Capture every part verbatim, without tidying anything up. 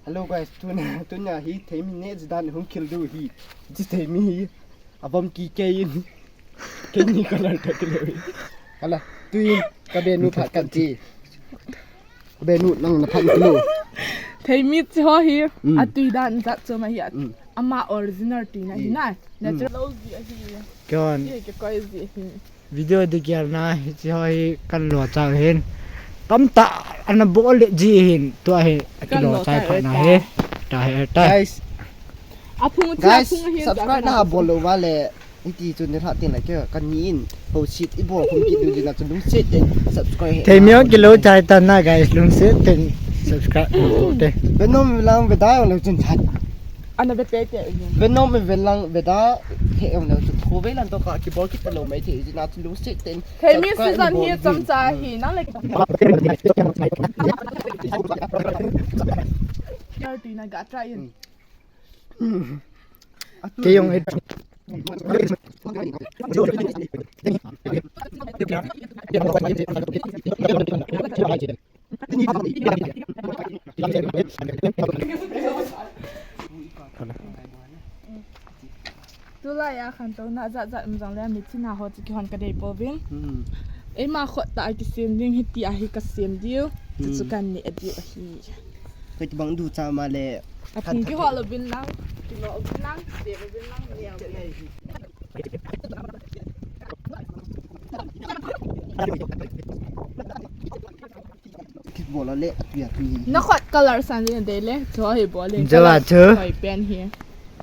Hello guys, tuna, tuna hi theimi neh jidan hung khel diu hi. Hiche theimi hi avom kikei in. Keini color tah kilou hi. Hala, tuin kabenu phat kan ti. Kabenu nang na phat kilou. Theimi hiche ho hi, mm, atui dan jat chom ahi a. Mm. Ama original tuina hi, mm, na. Mm. Natural ji ahi. Kon. Hi kikoi ji ahi. Video ding gelna hiche ho hi kan lo chau hin. Tamtah ana bol le ji hin, tua hi kan lo chai phat na hi. Ta hi ta. Guys. Aphung, guys, aphung hi subscribe na bol lou va le. Hiti chu nilhah teng le kei kani in. Ho sit i bol khum kit diu ding a chu lungset tah in subscribe. Theimi ho kilo chai tan na guys, lungset tah in subscribe te. Venom lang ve da lou chun chat. Ana ve te te. Venom ve lang ve da he lou chun. Kho ve lang to ka kibol kit lou mai thei jin a chu lungset tah in. Theimi subscribe season bol hi din. Chomcha hi nang le. Yar tuina ga try in. Kei jong e. Tulai a khantouna jat jat um jongle, michina ho chu kihon kadei pouvin. Hmm. Eima khut tah a kisem ding, hiti a hi kasem diu. Hmm. Chu chu kaneh diu ahi. Koi tobang ducha ma le. Aphung kihol uvin lang, kilo uvin lang, sem uvin lang, neo uvin. Kibol le, atu ya tu hi. Na khut color san le dei le, cho hi bol le. Jawa color chu. Hoi pen hi.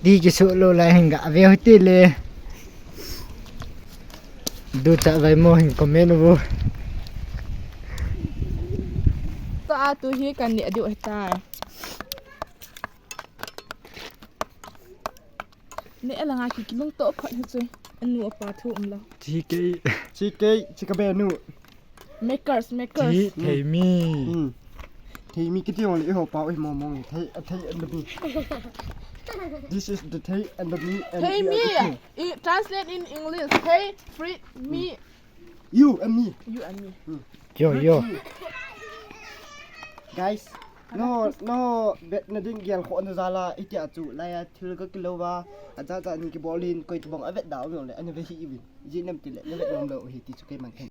Di kisu lou lai hin ga ve hiti le. Ducha vai mo hin comment u. To atu hi kaneh diu ahitai. Neh langa ki kilungto phat hi chu. Anu apa thu umlou. Chi kei. Chi kei, chi kabenu. Makers, makers. Chi theimi. Hmm. Theimi kiti jong le eiho pao hi mong mong. Thei, thei and the mi. This is the thei and the mi and the mi. Thei mi. Translate in English. Thei, fruit, mi. You and me. You and me. Hmm. Yo, yo. Guys, no, no, vetna ding gel khohna jal a, itia chu, laiya thil kakilou va, ajat jat ni kibol in, koi tobang avet da um le, ana ve hih uvin. Ijeh inem itile, navet nom lou hi ti chu keiman khen.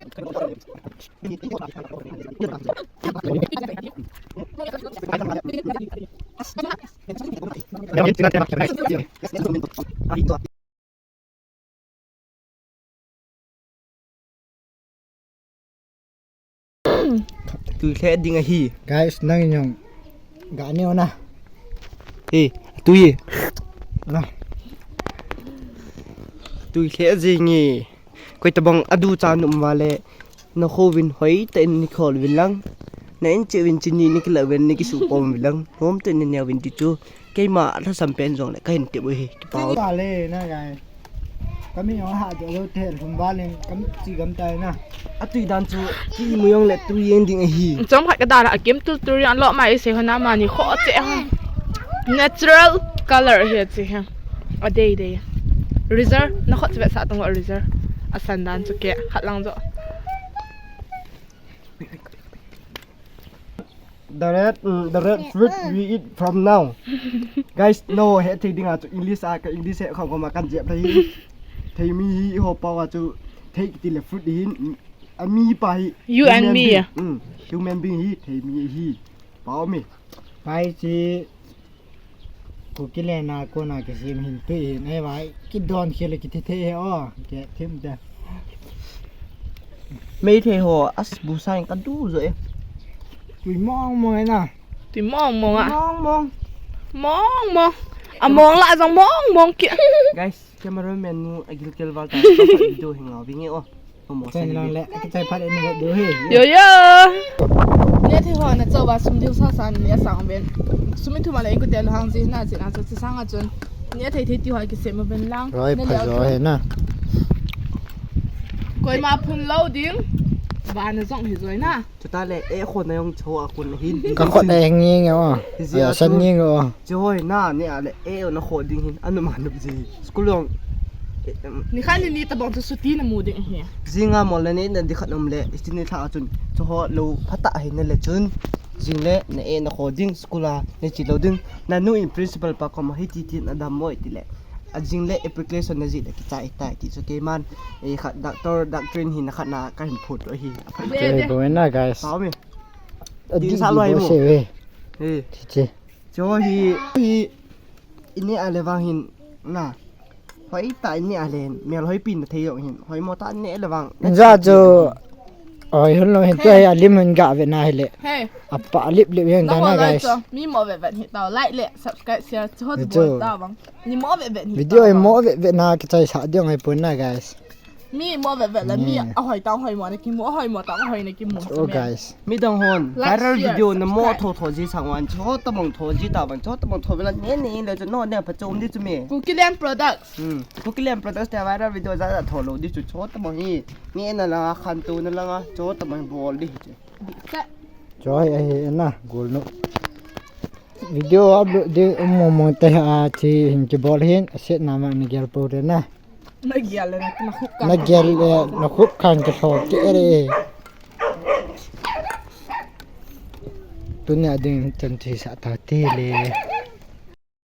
Tui lheh ding ahi. Guys, nangin jong ga neo na. He, tui. Na. Tui lheh jing e. Koi tobang aducha nom uva le. Na khouvin hoitah in na khol uvin lang. Na in cheh uvin chini na kilah uvin na kisuh pom uvin lang. Nomtah in na neo uvin ti chu. Keima alhasam pen jong le kahin tep u ahi. Kipah. Kipah le na guys. Kami jong ha jo lo te lhum va leng kami chi gam tai na. Atui dan chu ki mu jong le tui jeng ding ahi. Chomkhat kadalha a kim tul tul jeng lou mai sei hon a mani kho che ha. Natural color hi che ha. Adei dei. Razor, na khut chu vetsah tang o razor. Asan dan chu kei khat lang jo. The red, mm, the red fruit we eat from now. Guys, no, he thei dinga chu English a ka English he khom khom a kan jep thei. Theimi hi ho pao a chu thei kiti le fruit hi, mm, a mi pa hi. You and me, human being. Ah. Mm, human being hi theimi hi. Pao mi. Pai chi. Kuki le na kona kisem hin tui hin, eh, vai, kidon khel le kiti thei he o, ke thim te. Meitei ho, as bu sa in kadu jo e. Tui mong mong e na. Tui mong mong a. Mong mong. Mong mong. A mong la jong mong mong ki. Guys, cameraman nu agil kel val ta, video hi ngau vinge o. Chai lang le, chai phat in ngot diu hi. Yo, yo. Neh thei ho na chou va sum ding sa sa neh sang ven. Sum i thum a le in kote lou hang ji na ji na chu chi sang a chun. Neh thei thei ti ho kisem uvin lang. Roi pha jo he na. Koima phun lou ding. Vana jong hi joi na. Chuta le, eh, khona jong cho a kun hin. Ka khot le nge nge o. Hi ji a san chu. Nge nge o. Chu hoi na, neh a le, eh, na kho ding hin, anu ma nup ji. School jong, eh, em. Ni khat ni ni tabang chu suti na mu ding hi. Jinga mol le neh na di khat um le, isti ni tha chun, chu ho lo phatah hi na le chun. Jing le na e na kho ding school a na chi lo ding. Na nu in principal pa koma hiti tin adam moi ti le. A jing le application na ji le kichai tai ti chu keiman. E khat doctor, doctrine hi na khat na ka hin phut ahi. Kei bo na guys. Sao mi. Adi Sa loi bo mo. Se ve. Eh. Chi chi. Cho hi hi ini a le vang hin na. Hoi ta ini a le mel hoi pin na thei jong hin. Hoi mo ta ne le vang. Ja jo. Oi hun lo hin tu ai alim hin ga ve na hi le. Hey, Apa lip lip hin na ga mo na lai guys. Cho. Mi mo ve ve hi tao like le subscribe share cho Video. Video ta bang. Ni mo ve ve hi. Video ai mo ve ve na kichai sa ding ai pun na guys. Mi mo ve ve la mi Mm. a hoi tao hoi mo na ki mo, a hoi mo tao hoi na ki mo. Oh guys. Mi dang hon Like, viral share, video na mo subscribe. Tho tho ji sang wan cho ta bang tho ji ta bang cho ta bang tho ve la ne ne le cho no ne pa chom di chu mi. Kukiland Products. Hmm. Kukiland Products te viral video ja ja tho lo di chu cho ta bang hi. Ne na la khan tu na la nga cho ta bang bol di chu. Set. Cho ai ai na gol no. Video upload ding um mo mo te a thi hin ki bol hin a set na ma ni gel po de na. Na gial le na na khuk ka. Na gel eh, na khup khan ka tho ke re. Tunia ding chan thi sa ta ti le.